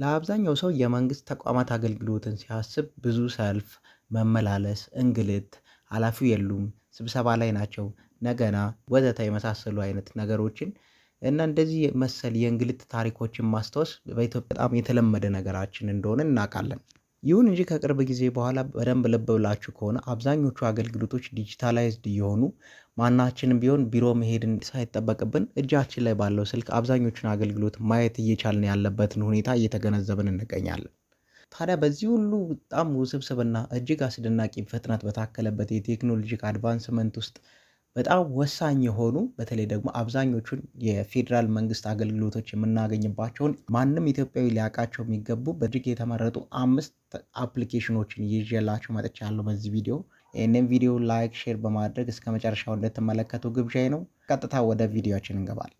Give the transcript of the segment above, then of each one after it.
ለአብዛኛው ሰው የመንግስት ተቋማት አገልግሎትን ሲያስብ ብዙ ሰልፍ፣ መመላለስ፣ እንግልት፣ ሀላፊው የሉም፣ ስብሰባ ላይ ናቸው፣ ነገና ወዘተ የመሳሰሉ አይነት ነገሮችን እና እንደዚህ መሰል የእንግልት ታሪኮችን ማስታወስ በኢትዮጵያ በጣም የተለመደ ነገራችን እንደሆነ እናውቃለን። ይሁን እንጂ ከቅርብ ጊዜ በኋላ በደንብ ልብ ብላችሁ ከሆነ አብዛኞቹ አገልግሎቶች digitalized እየሆኑ ማናችንም ቢሆን ቢሮ መሄድን ሳይጠበቅብን እጃችን ላይ ባለው ስልክ አብዛኞቹን አገልግሎት ማየት እየቻልን ያለበትን ሁኔታ እየተገነዘብን እንገኛለን። ታዲያ በዚህ ሁሉ በጣም ውስብስብና እጅግ አስደናቂ ፍጥነት በታከለበት የ technologic advancement ውስጥ በጣም ወሳኝ የሆኑ፣ በተለይ ደግሞ አብዛኞቹን የፌዴራል መንግስት አገልግሎቶች የምናገኝባቸውን፣ ማንም ኢትዮጵያዊ ሊያውቃቸው የሚገቡ በእጅግ የተመረጡ አምስት application ኖችን ይዤላችሁ መጥቻለሁ በዚህ ቪዲዮ። ይህንን ቪዲዮ like፣ share በማድረግ እስከ መጨረሻው እንድትመለከቱ ግብዣዬ ነው። ቀጥታ ወደ ቪዲዮአችን እንገባለን።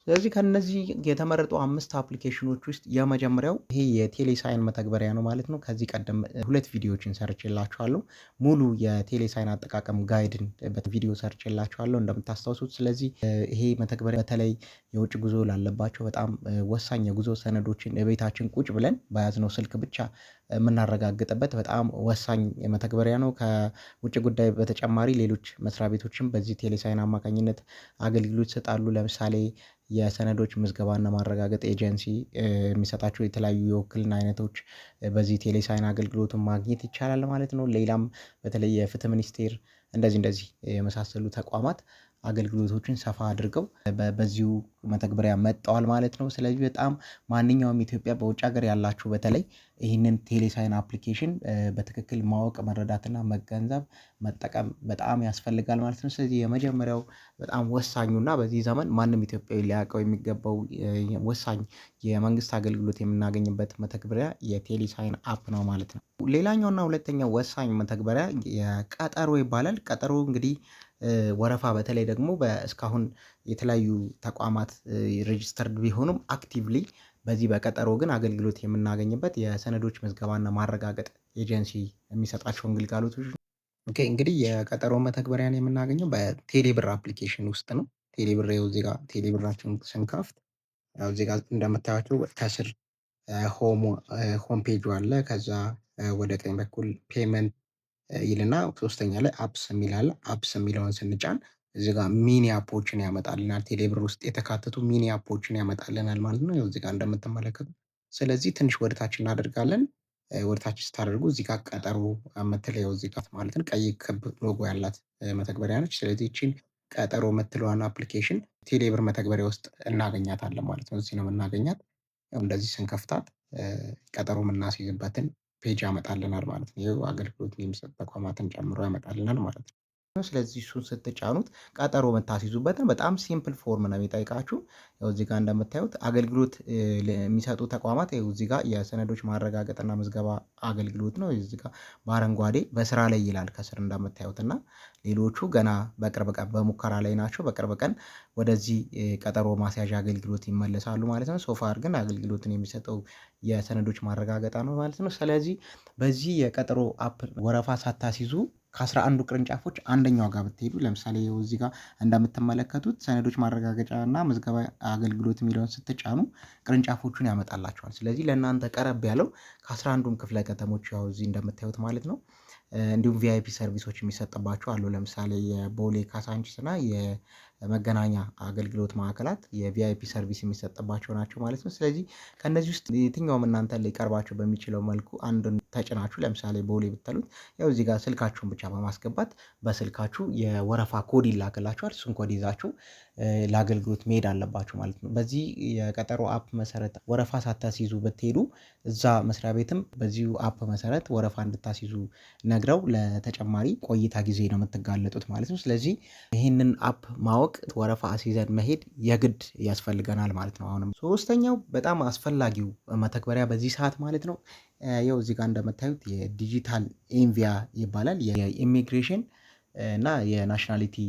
ስለዚህ ከነዚህ የተመረጡ አምስት application ኖች ውስጥ የመጀመሪያው ይሄ የቴሌሳይን መተግበሪያ ነው ማለት ነው። ከዚህ ቀደም ሁለት ቪዲዮዎችን ሰርቼላችኋለሁ። ሙሉ የቴሌሳይን አጠቃቀም guide ን በቪዲዮ ሰርቼላችኋለሁ እንደምታስታውሱት። ስለዚህ ይሄ መተግበሪያ በተለይ የውጭ ጉዞ ላለባቸው በጣም ወሳኝ የጉዞ ሰነዶችን እቤታችን ቁጭ ብለን በያዝነው ስልክ ብቻ የምናረጋግጥበት በጣም ወሳኝ መተግበሪያ ነው። ከውጭ ጉዳይ በተጨማሪ ሌሎች መስሪያ ቤቶችም በዚህ ቴሌሳይን አማካኝነት አገልግሎት ይሰጣሉ። ለምሳሌ የሰነዶች ምዝገባና ማረጋገጥ ኤጀንሲ የሚሰጣቸው የተለያዩ የውክልና አይነቶች በዚህ ቴሌሳይን አገልግሎቱን ማግኘት ይቻላል ማለት ነው። ሌላም በተለይ የፍትህ ሚኒስቴር እንደዚህ እንደዚህ የመሳሰሉ ተቋማት አገልግሎቶችን ሰፋ አድርገው በዚሁ መተግበሪያ መጥተዋል ማለት ነው። ስለዚህ በጣም ማንኛውም ኢትዮጵያ በውጭ ሀገር ያላችሁ በተለይ ይህንን ቴሌሳይን application በትክክል ማወቅ፣ መረዳትና መገንዘብ፣ መጠቀም በጣም ያስፈልጋል ማለት ነው። ስለዚህ የመጀመሪያው በጣም ወሳኙና በዚህ ዘመን ማንም ኢትዮጵያዊ ሊያውቀው የሚገባው ወሳኝ የመንግስት አገልግሎት የምናገኝበት መተግበሪያ የቴሌሳይን app ነው ማለት ነው። ሌላኛውና ሁለተኛው ወሳኝ መተግበሪያ የቀጠሮ ይባላል። ቀጠሮ እንግዲህ ወረፋ በተለይ ደግሞ እስካሁን የተለያዩ ተቋማት registered ቢሆኑም actively በዚህ በቀጠሮ ግን አገልግሎት የምናገኝበት የሰነዶች ምዝገባና ማረጋገጥ ኤጀንሲ የሚሰጣቸውን ግልጋሎቶች። Okay፣ እንግዲህ የቀጠሮ መተግበሪያን የምናገኘው በቴሌብር application ውስጥ ነው። ቴሌብር ይኸው እዚህ ጋር ቴሌብራችን ስንከፍት ያው እዚህ ጋር እንደምታዩቸው ከስር home page ኡ አለ። ከዛ ወደ ቀኝ በኩል payment ይልና ሶስተኛ ላይ apps የሚል አለ። Apps የሚለውን ስንጫን እዚህ ጋር mini app ኦችን ያመጣልናል። ቴሌብር ውስጥ የተካተቱ mini app ኦችን ያመጣልናል ማለት ነው። ይኸው እዚህ ጋር እንደምትመለከቱት። ስለዚህ ትንሽ ወደታች እናደርጋለን። ወደታች ስታደርጉ እዚህ ጋር ቀጠሮ የምትለው እዚህ ጋር ማለት ነው፣ ቀይ ክብ ሎጎ ያላት መተግበሪያ ነች። ስለዚህ ይቺን ቀጠሮ የምትለዋን application ቴሌብር መተግበሪያ ውስጥ እናገኛታለን ማለት ነው። እዚህ ነው የምናገኛት። እንደዚህ ስንከፍታት ቀጠሮ የምናስይዝበትን page ያመጣልናል ማለት ነው። ይኸው አገልግሎት የሚሰጡ ተቋማትን ጨምሮ ያመጣልናል ማለት ነው። ስለዚህ እሱን ስትጫኑት ቀጠሮ የምታስይዙበትን በጣም simple form ነው የሚጠይቃችሁ። ያው እዚህ ጋር እንደምታዩት አገልግሎት የሚሰጡ ተቋማት ያው እዚህ ጋር የሰነዶች ማረጋገጥና ምዝገባ አገልግሎት ነው። እዚህ ጋር በአረንጓዴ በስራ ላይ ይላል ከስር እንደምታዩት፣ እና ሌሎቹ ገና በቅርብ ቀን በሙከራ ላይ ናቸው። በቅርብ ቀን ወደዚህ ቀጠሮ ማስያዣ አገልግሎት ይመለሳሉ ማለት ነው። So far ግን አገልግሎትን የሚሰጠው የሰነዶች ማረጋገጫ ነው ማለት ነው። ስለዚህ በዚህ የቀጠሮ app ወረፋ ሳታስይዙ ከ11ዱ ቅርንጫፎች አንደኛው ጋር ብትሄዱ፣ ለምሳሌ እዚህ ጋር እንደምትመለከቱት ሰነዶች ማረጋገጫ እና ምዝገባ አገልግሎት የሚለውን ስትጫኑ ቅርንጫፎቹን ያመጣላችኋል። ስለዚህ ለእናንተ ቀረብ ያለው ከ11ዱም ክፍለ ከተሞች ያው እዚህ እንደምታዩት ማለት ነው። እንዲሁም VIP service ኦች የሚሰጥባቸው አሉ። ለምሳሌ የቦሌ፣ ካሳንቺስ እና የመገናኛ አገልግሎት ማዕከላት የ VIP service የሚሰጥባቸው ናቸው ማለት ነው። ስለዚህ ከእነዚህ ውስጥ የትኛውም እናንተ ሊቀርባቸው በሚችለው መልኩ አንዱን ተጭናችሁ ለምሳሌ ቦሌ ብትሉት ያው እዚህ ጋር ስልካችሁን ብቻ በማስገባት በስልካችሁ የወረፋ ኮድ ይላክላችኋል። እሱን ኮድ ይዛችሁ ለአገልግሎት መሄድ አለባችሁ ማለት ነው። በዚህ የቀጠሮ app መሰረት ወረፋ ሳታስይዙ ብትሄዱ እዛ መስሪያ ቤትም በዚሁ app መሰረት ወረፋ እንድታስይዙ ነግረው ለተጨማሪ ቆይታ ጊዜ ነው የምትጋለጡት ማለት ነው። ስለዚህ ይህንን app ማወቅ፣ ወረፋ አስይዘን መሄድ የግድ ያስፈልገናል ማለት ነው። አሁንም ሶስተኛው በጣም አስፈላጊው መተግበሪያ በዚህ ሰዓት ማለት ነው፣ ያው እዚህ ጋር እንደምታዩት የዲጂታል ኢንቪያ ይባላል። የኢሚግሬሽን እና የ nationality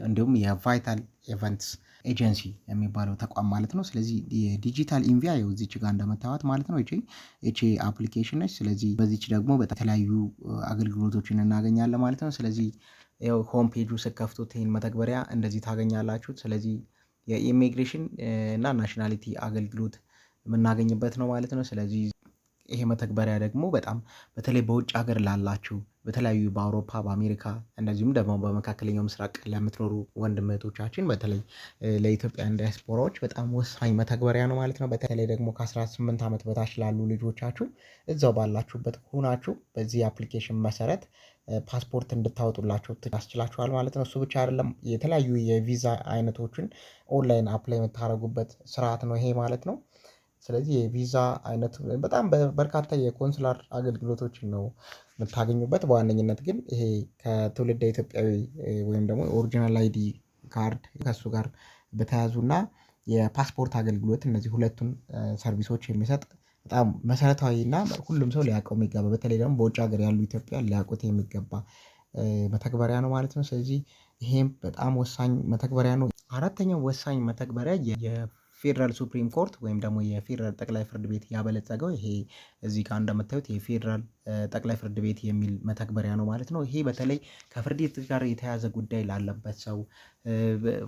እንዲሁም የ vital events agency የሚባለው ተቋም ማለት ነው። ስለዚህ የዲጂታል ኢንቪያ ያው እዚች ጋር እንደምታዩት ማለት ነው። ይቺ application ነች። ስለዚህ በዚች ደግሞ በተለያዩ አገልግሎቶችን እናገኛለን ማለት ነው። ስለዚህ ያው home page ኡ ስትከፍቱት ይሄን መተግበሪያ እንደዚህ ታገኛላችሁ። ስለዚህ የኢሚግሬሽን እና nationality አገልግሎት የምናገኝበት ነው ማለት ነው። ስለዚህ ይሄ መተግበሪያ ደግሞ በጣም በተለይ በውጭ ሀገር ላላችሁ፣ በተለያዩ በአውሮፓ፣ በአሜሪካ እንደዚሁም ደግሞ በመካከለኛው ምስራቅ ለምትኖሩ ወንድም እህቶቻችን፣ በተለይ ለኢትዮጵያን ዲያስፖራዎች በጣም ወሳኝ መተግበሪያ ነው ማለት ነው። በተለይ ደግሞ ከ18 ዓመት በታች ላሉ ልጆቻችሁ እዛው ባላችሁበት ሆናችሁ በዚህ application መሰረት ፓስፖርት እንድታወጡላቸው ያስችላችኋል ማለት ነው። እሱ ብቻ አይደለም፣ የተለያዩ የቪዛ አይነቶችን online apply የምታደርጉበት ስርዓት ነው ይሄ ማለት ነው። ስለዚህ የቪዛ አይነት በጣም በርካታ የኮንስላር አገልግሎቶችን ነው የምታገኙበት። በዋነኝነት ግን ይሄ ከትውልደ ኢትዮጵያዊ ወይም ደግሞ original ID card ከእሱ ጋር በተያያዙና የፓስፖርት አገልግሎት፣ እነዚህ ሁለቱን service ኦች የሚሰጥ በጣም መሰረታዊ እና ሁሉም ሰው ሊያውቀው የሚገባ፣ በተለይ ደግሞ በውጭ ሀገር ያሉ ኢትዮጵያ ሊያውቁት የሚገባ መተግበሪያ ነው ማለት ነው። ስለዚህ ይሄም በጣም ወሳኝ መተግበሪያ ነው። አራተኛው ወሳኝ መተግበሪያ የፌዴራል supreme court ወይም ደግሞ የፌዴራል ጠቅላይ ፍርድ ቤት ያበለጸገው ይሄ እዚህ ጋር እንደምታዩት የፌዴራል ጠቅላይ ፍርድ ቤት የሚል መተግበሪያ ነው ማለት ነው። ይሄ በተለይ ከፍርድ ቤት ጋር የተያያዘ ጉዳይ ላለበት ሰው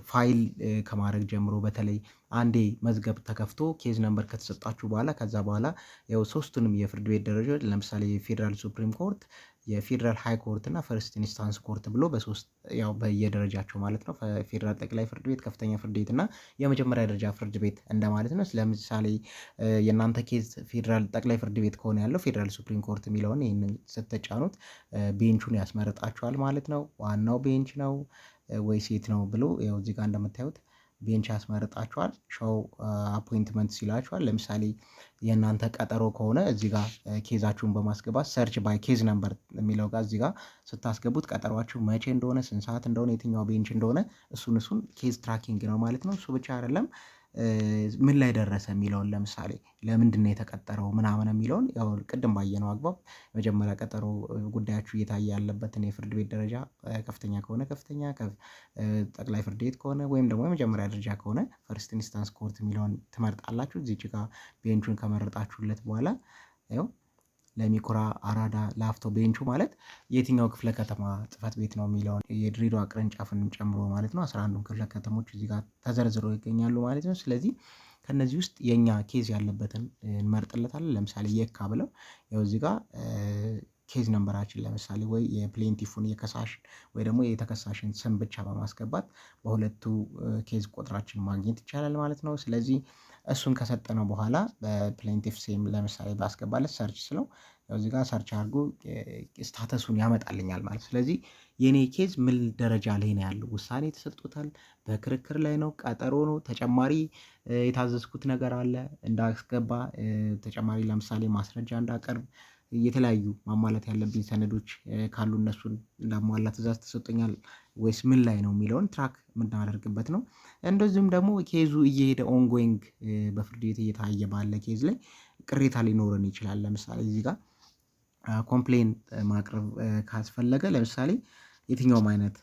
ፋይል ከማድረግ ጀምሮ፣ በተለይ አንዴ መዝገብ ተከፍቶ case number ከተሰጣችሁ በኋላ፣ ከዛ በኋላ ያው ሶስቱንም የፍርድ ቤት ደረጃዎች፣ ለምሳሌ የፌዴራል supreme court፣ የፌዴራል high court እና first instance court ብሎ በሶስት ያው በየደረጃቸው ማለት ነው። ፌዴራል ጠቅላይ ፍርድ ቤት፣ ከፍተኛ ፍርድ ቤት እና የመጀመሪያ ደረጃ ፍርድ ቤት እንደማለት ነው። ለምሳሌ የእናንተ case ፌዴራል ጠቅላይ ፍርድ ቤት ከሆነ ያለው ፌዴራል supreme court የሚለውን ይህንን ስትጫኑት bench ኡን ያስመርጣችኋል ማለት ነው። ዋናው bench ነው ወይ ሴት ነው ብሎ ያው እዚህ ጋር እንደምታዩት bench ያስመርጣችኋል። Show appointment ይላችኋል። ለምሳሌ የእናንተ ቀጠሮ ከሆነ እዚህ ጋር case ኣችሁን በማስገባት search by case number የሚለው ጋር እዚህ ጋር ስታስገቡት ቀጠሯችሁ መቼ እንደሆነ፣ ስንት ሰዓት እንደሆነ፣ የትኛው bench እንደሆነ እሱን case tracking ነው ማለት ነው። እሱ ብቻ አይደለም፣ ምን ላይ ደረሰ የሚለውን፣ ለምሳሌ ለምንድን ነው የተቀጠረው ምናምን የሚለውን፣ ያው ቅድም ባየነው አግባብ መጀመሪያ ቀጠሮ ጉዳያችሁ እየታየ ያለበትን የፍርድ ቤት ደረጃ ከፍተኛ ከሆነ ከፍተኛ ጠቅላይ ፍርድ ቤት ከሆነ ወይም ደግሞ የመጀመሪያ ደረጃ ከሆነ first instance court የሚለውን ትመርጣላችሁ። እዚች ጋር bench ኡን ከመረጣችሁለት በኋላ ያው ለሚ ኩራ፣ አራዳ፣ ላፍቶ bench ኡ ማለት የትኛው ክፍለ ከተማ ጽህፈት ቤት ነው የሚለውን የድሬዳዋ ቅርንጫፍን ጨምሮ ማለት ነው። 11ዱም ክፍለ ከተሞች እዚህ ጋር ተዘርዝረው ይገኛሉ ማለት ነው። ስለዚህ ከእነዚህ ውስጥ የኛ case ያለበትን እንመርጥለታለን። ለምሳሌ የካ ብለው ያው እዚህ ጋር case number ኣችን ለምሳሌ ወይ የ plaintiff ኡን የከሳሽ ወይ ደግሞ የተከሳሽን ስም ብቻ በማስገባት በሁለቱ case ቁጥራችን ማግኘት ይቻላል ማለት ነው። ስለዚህ እሱን ከሰጠነው በኋላ በ plaintiff ስም ለምሳሌ ባስገባለት search ስለው ያው እዚህ ጋር search አድርጎ status ኡን ያመጣልኛል ማለት ነው። ስለዚህ የኔ case ምን ደረጃ ላይ ነው ያለው? ውሳኔ ተሰጥቶታል፣ በክርክር ላይ ነው፣ ቀጠሮ ነው፣ ተጨማሪ የታዘዝኩት ነገር አለ እንዳስገባ፣ ተጨማሪ ለምሳሌ ማስረጃ እንዳቀርብ፣ የተለያዩ ማሟላት ያለብኝ ሰነዶች ካሉ እነሱን እንዳሟላ ትእዛዝ ተሰጥቶኛል ወይስ ምን ላይ ነው የሚለውን track የምናደርግበት ነው። እንደዚሁም ደግሞ case ኡ እየሄደ ongoing በፍርድ ቤት እየታየ ባለ case ላይ ቅሬታ ሊኖረን ይችላል። ለምሳሌ እዚህ ጋር complain ማቅረብ ካስፈለገ ለምሳሌ የትኛውም አይነት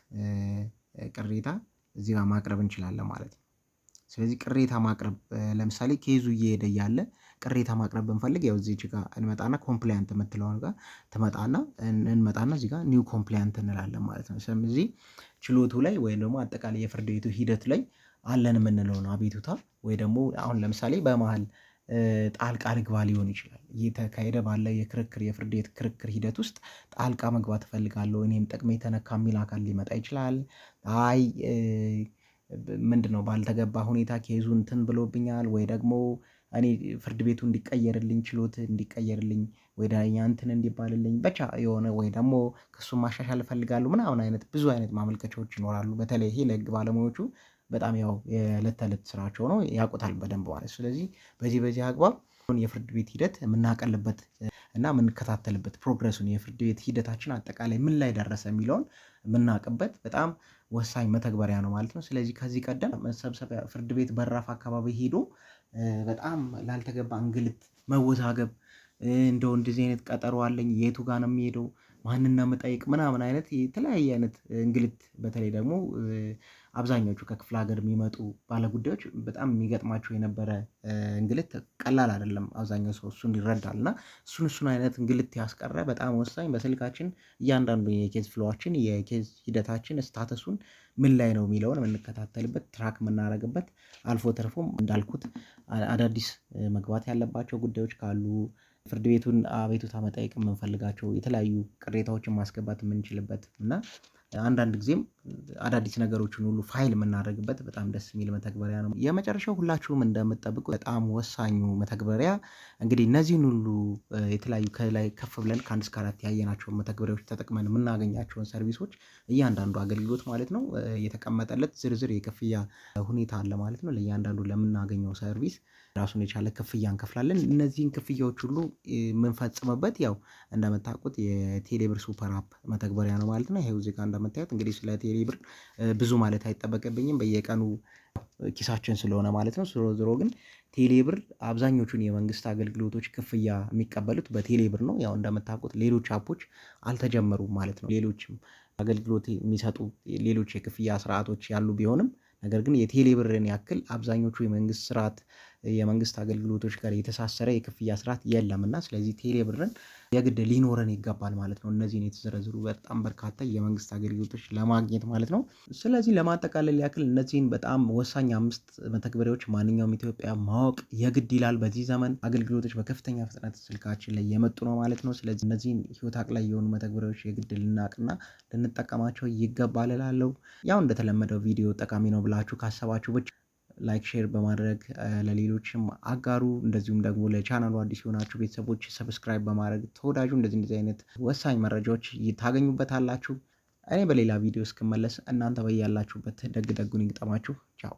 ቅሬታ እዚህ ጋር ማቅረብ እንችላለን ማለት ነው። ስለዚህ ቅሬታ ማቅረብ ለምሳሌ case ኡ እየሄደ እያለ ቅሬታ ማቅረብ ብንፈልግ ያው እዚች ጋር እንመጣና complaint የምትለውን ጋር ትመጣና እንመጣና እዚህ ጋር new complaint እንላለን ማለት ነው። ስለዚህ ችሎቱ ላይ ወይም ደግሞ አጠቃላይ የፍርድ ቤቱ ሂደት ላይ አለን የምንለውን አቤቱታ ወይ ደግሞ አሁን ለምሳሌ በመሃል ጣልቃ ልግባ ሊሆን ይችላል። እየተካሄደ ባለ የክርክር የፍርድ ቤት ክርክር ሂደት ውስጥ ጣልቃ መግባት እፈልጋለሁ፣ እኔም ጥቅሜ ተነካ የሚል አካል ሊመጣ ይችላል። አይ ምንድነው ባልተገባ ሁኔታ case ኡ እንትን ብሎብኛል፣ ወይ ደግሞ እኔ ፍርድ ቤቱ እንዲቀየርልኝ፣ ችሎት እንዲቀየርልኝ፣ ወይ ዳኛ እንትን እንዲባልልኝ ብቻ የሆነ ወይ ደግሞ ክሱን ማሻሻል እፈልጋለሁ ምናምን አይነት ብዙ አይነት ማመልከቻዎች ይኖራሉ። በተለይ ይሄ ለህግ ባለሙያዎቹ በጣም ያው የእለት ተእለት ስራቸው ነው፣ ያውቁታል በደንብ ማለት። ስለዚህ በዚህ አግባብ የፍርድ ቤት ሂደት የምናቀልበት እና የምንከታተልበት progress ኡን፣ የፍርድ ቤት ሂደታችን አጠቃላይ ምን ላይ ደረሰ የሚለውን የምናውቅበት በጣም ወሳኝ መተግበሪያ ነው ማለት ነው። ስለዚህ ከዚህ ቀደም መሰብሰቢያ ፍርድ ቤት በራፍ አካባቢ ሄዶ በጣም ላልተገባ እንግልት፣ መወዛገብ፣ እንደው እንደዚህ አይነት ቀጠሮ አለኝ፣ የቱ ጋር ነው የሚሄደው፣ ማንን ነው የምጠይቅ ምናምን አይነት የተለያየ አይነት እንግልት፣ በተለይ ደግሞ አብዛኞቹ ከክፍለ ሀገር የሚመጡ ባለጉዳዮች በጣም የሚገጥማቸው የነበረ እንግልት ቀላል አይደለም። አብዛኛው ሰው እሱን ይረዳል እና እሱን አይነት እንግልት ያስቀረ በጣም ወሳኝ በስልካችን እያንዳንዱ የ case flow ኣችን የ case ሂደታችን status ኡን ምን ላይ ነው የሚለውን የምንከታተልበት track የምናደርግበት አልፎ ተርፎም እንዳልኩት አዳዲስ መግባት ያለባቸው ጉዳዮች ካሉ ፍርድ ቤቱን አቤቱታ መጠየቅ የምንፈልጋቸው የተለያዩ ቅሬታዎችን ማስገባት የምንችልበት እና አንዳንድ ጊዜም አዳዲስ ነገሮችን ሁሉ ፋይል የምናደርግበት በጣም ደስ የሚል መተግበሪያ ነው። የመጨረሻው ሁላችሁም እንደምትጠብቁት በጣም ወሳኙ መተግበሪያ እንግዲህ እነዚህን ሁሉ የተለያዩ ከላይ ከፍ ብለን ከ1 እስከ 4 ያየናቸውን መተግበሪያዎች ተጠቅመን የምናገኛቸውን service ኦች እያንዳንዱ አገልግሎት ማለት ነው የተቀመጠለት ዝርዝር የክፍያ ሁኔታ አለ ማለት ነው። ለእያንዳንዱ ለምናገኘው service ራሱን የቻለ ክፍያ እንከፍላለን። እነዚህን ክፍያዎች ሁሉ የምንፈጽምበት ያው እንደምታውቁት የቴሌብር super app መተግበሪያ ነው ማለት ነው። ይሄው እዚህ ጋር እንደምታዩት እንግዲህ ስለ ቴሌብር ብዙ ማለት አይጠበቅብኝም በየቀኑ ኪሳችን ስለሆነ ማለት ነው። ዞሮ ዞሮ ግን ቴሌብር አብዛኞቹን የመንግስት አገልግሎቶች ክፍያ የሚቀበሉት በቴሌብር ነው። ያው እንደምታውቁት ሌሎች app ኦች አልተጀመሩም ማለት ነው። ሌሎችም አገልግሎት የሚሰጡ ሌሎች የክፍያ ስርዓቶች ያሉ ቢሆንም ነገር ግን የቴሌብርን ያክል አብዛኞቹ የመንግስት ስርዓት የመንግስት አገልግሎቶች ጋር የተሳሰረ የክፍያ ስርዓት የለም እና ስለዚህ ቴሌብርን የግድ ሊኖረን ይገባል ማለት ነው። እነዚህን የተዘረዘሩ በጣም በርካታ የመንግስት አገልግሎቶች ለማግኘት ማለት ነው። ስለዚህ ለማጠቃለል ያክል እነዚህን በጣም ወሳኝ 5 መተግበሪያዎች ማንኛውም ኢትዮጵያ ማወቅ የግድ ይላል። በዚህ ዘመን አገልግሎቶች በከፍተኛ ፍጥነት ስልካችን ላይ የመጡ ነው ማለት ነው። ስለዚህ እነዚህን ህይወት አቅላይ የሆኑ መተግበሪያዎች የግድ ልናቅና ልንጠቀማቸው ይገባል እላለሁ። ያው እንደተለመደው ቪዲዮ ጠቃሚ ነው ብላችሁ ካሰባችሁ ብቻ like share በማድረግ ለሌሎችም አጋሩ። እንደዚሁም ደግሞ ለቻናሉ አዲስ የሆናችሁ ቤተሰቦች subscribe በማድረግ ተወዳጁ። እንደዚህ አይነት ወሳኝ መረጃዎች ታገኙበታላችሁ። እኔ በሌላ ቪዲዮ እስክመለስ እናንተ በያላችሁበት ደግ ደጉን ይግጠማችሁ። ቻው።